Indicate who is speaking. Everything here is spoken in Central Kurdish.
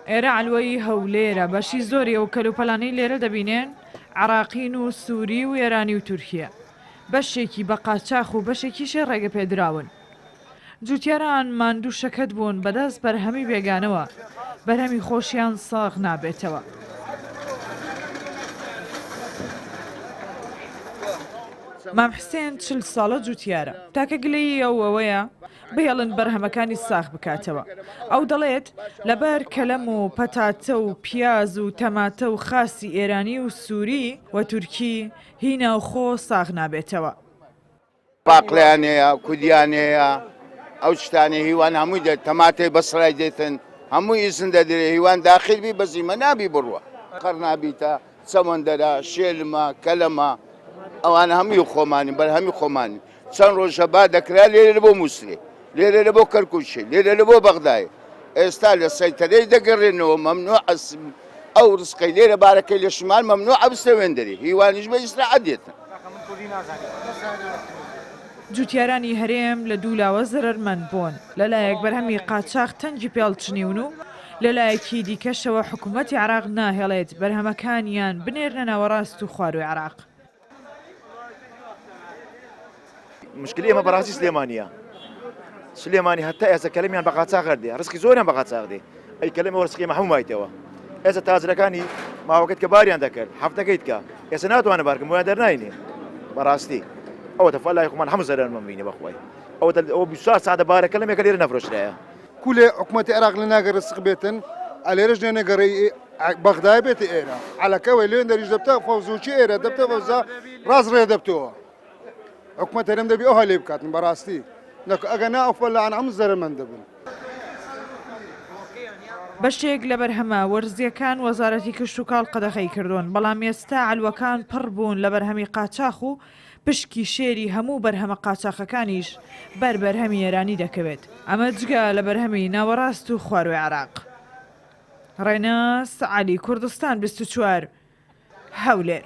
Speaker 1: ئێرە عەلوەی هەولێرە، بەشی زۆری ئەو کەلوپەلانەی لێرە دەبینێن عێراقین و سوری و ئێرانی و تورکییە، بەشێکی بە قاچاخ و بەشێکیشی ڕێگەپێدراون. جوتیاران ماندوو شەکەت بوون بەدەست بەرهەمی بێگانەوە، بەرهەمی خۆشیان ساغ نابێتەوە. مام حسێن 40 ساڵە جوتیارە، تاکە گلەیی ئەو ئەوەیە بهێڵن بەرهەمەکانی ساغ بکاتەوە. ئەو دەڵێت، لەبەر کەلەم و پەتاتە و پیاز و تەماتە و خاسی ئێرانی و سوری و تورکی هی ناوخۆ ساغ نابێتەوە.
Speaker 2: پاقلەیان هەیە، کودیان هەیە، ئەو شتانەی هیوان هەمووی دێت، تەماتەی بەسرای دێتن، هەمووی ئیزن دەدرێ هیوان داخیل بی بەزیمە نابی بڕوە. قەرنابیتە، چەمەندەرە، شێلمە، کەلەمە، ئەوانە هەمووی خۆمانین، بەرهەمی خۆمانین. چەند ڕۆژە با دەکرا لێرە لە بۆ موسلێ، لێرە لە بۆ کەرکوکێ، لێرە لە بۆ بەغدایێ. ئێستا لە سەیتەرەی دەگەڕێنەوە مەمنوعە ئەو ڕزقەی لێرە بارەکەی لە شمال مەمنوعە بچتە وێندەرێ، هیوانیش بە ئیسراعەت دێتن.
Speaker 1: جوتیارانی هەرێم لە دوو لاوە زەرەرمەند بوون، لەلایەک بەرهەمی قاچاخ تەنگی پێڵچنیون و لەلایەکی دیکەشەوە حکومەتی عێراق ناهێڵێت بەرهەمەکانیان بنێرنە ناوەڕاست و خوارووی عێراق.
Speaker 3: مشکلی ئێمە بەڕاستی سلێمانیە سلێمانی هەتا ئێستا کەلەمیان بە قاچاخ هەردێ ڕزقی زۆریان بە قاچاخ دێ ئەی کەلەمی ڕزقی ئێمە هەموو مایتەوە ئێستا تاجرەکانی ماوەکەت کە باریان دەکرد هەفتەکەیت کە ئێستا ناتوانە بارکەم بۆیان دەرناینێ بەڕاستی ئەوە تەفا لای خۆمان هەموو زەرەرمان بینی بەخوای ئەوە ئەوە 24 ساعتە بارەکە لەمێکە لێرە نەفرۆشرایە
Speaker 4: کولێ حکومەتی عێراق لە ناگە رزق بێتن ئەلێرەش نێنە گەڕێی بەغدای بێتە ئێرە عەلەکەوەی لێن دەریش دەبتە فەوزوچی ئێرە دەبتە فەوزا ڕاست ڕێ دەبتەوە حکومەت هەرێم دەبی ئەوها لێ بکاتن بەڕاستی نەک ئەگە نا ئەو فەلان هەموو زەرەمەند دەبن.
Speaker 1: بەشێک لە بەرهەمە وەرزییەکان وەزارەتی کشتوکاڵ قەدەغەی کردوون، بەڵام ئێستا عەلوەکان پڕ بوون لە بەرهەمی قاچاخ و پشکی شێری هەموو بەرهەمە قاچاخەکانیش بەر بەرهەمی ئێرانی دەکەوێت، ئەمە جگە لە بەرهەمی ناوەڕاست و خوارووی عێراق. ڕێناس عەلی، کوردستان 24، هەولێر.